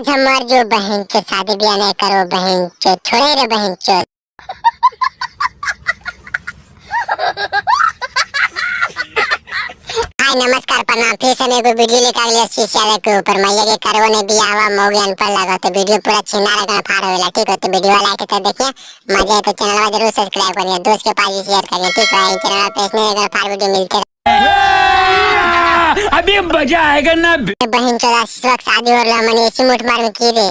आज हम मर जो बहन चो, शादी ब्याह नहीं करो बहन चो, छोड़े रे बहन चो। हाय नमस्कार प्रणाम, फिर से एगो वीडियो लेकर आ लिया शीशा के ऊपर। मैया के करवो ने बियाह हुआ मौगी अनपढ़ लगा, तो वीडियो पूरा छिना लगा फाड़ होला, ठीक हो। तो वीडियो लाइक तो देखिए मजा आए तो चैनल जरूर सब्सक्राइब करिए, दोस्त के पास भी शेयर करिए, ठीक है। चैनल पे इसमें अगर फाड़ वीडियो मिलते अभी मजा आएगा ना। बहन चोदा इस वक्त शादी हो रहा मने इसी मुठ मार में की रे।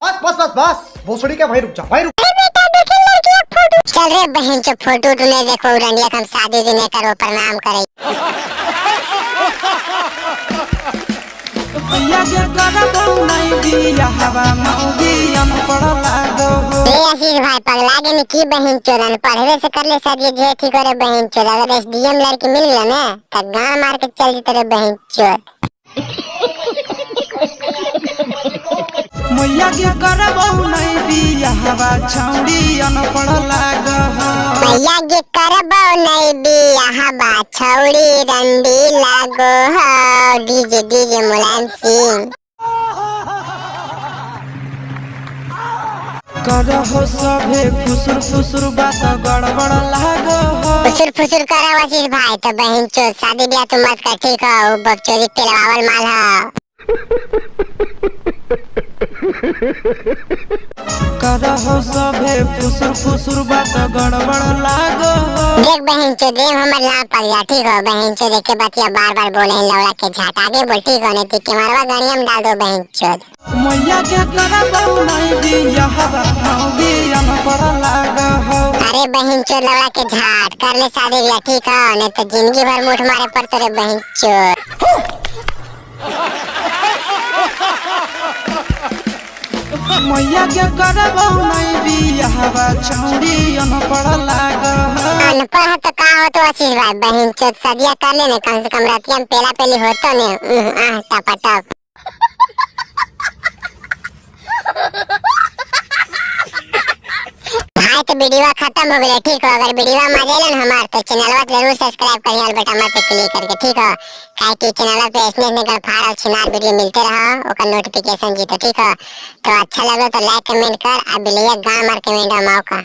बस बस बस बस भोसड़ी का भाई रुक जा भाई रुक। चल रे बहन चो फोटो उटो नहीं देखो रंडिया हम शादी भी नहीं करो, प्रणाम करे। ए आशीष भाई पगला के की बहन चोदन पढ़वे से कर ले शादी जे ठीक करे बहन चोद। अगर एसडीएम लड़की मिल गया ना तो गांव मार के चल जते रे बहन चोद। मैया के करबो नहीं बियाहवा छौड़ी अनपढ़ लागो। मैया के करबो नहीं बियाहवा छौड़ी रंडी लागो हो। डीजे डीजे मुलायम सिंह करहो सभे फुसुर फुसुर बात गड़बड़ लागो। फुसुर फुसुर करा आशीष भाई तो बहन चोद शादी ब्याह तू मत कर, ठीक हो। बकचोदी तेलवावल माल हो। करहो सभे फुसुर फुसुर बात गड़बड़ लागो। देख बहन चोद देव हमर नाम पड़ गया, ठीक हो। बहन चोद के बतिया बार बार बोले लौड़ा के झाट आगे बोल, ठीक हो, नहीं तो केमरवा गाड़ी हम डाल दो बहन चोद। मैया के करबो नहीं बियाहवा मौगी अनपढ़ लागो। अरे बहन चोद लौड़ा के झाट कर ले शादी ब्याह, ठीक हो, नहीं तो जिंदगी भर मुठ मारे पर तेरे बहन चोद। मैया के करबो नहीं बियाहवा छौड़ी अनपढ़ लागो। अनपढ़ हो तो का हो तो आशीष भाई बहन चोद सदिया कर ले ने, कम से कम रतिया में पेला पेली हो तो ने आह टपाटप। भाई तो वीडियो खत्म हो गया, ठीक हो। अगर वीडियो मजा आइल हमार तो चैनलवा जरूर सब्सक्राइब करिए और बेटा मत पे क्लिक करके, ठीक हो। काहे कि चैनल पे ऐसने ऐसने गड़फाड़ और छिनार वीडियो मिलते रहो, ओकर नोटिफिकेशन जीतो, ठीक हो। तो अच्छा लगे तो लाइक कमेंट कर आ बिलैया गांव मार कमेंट मौका।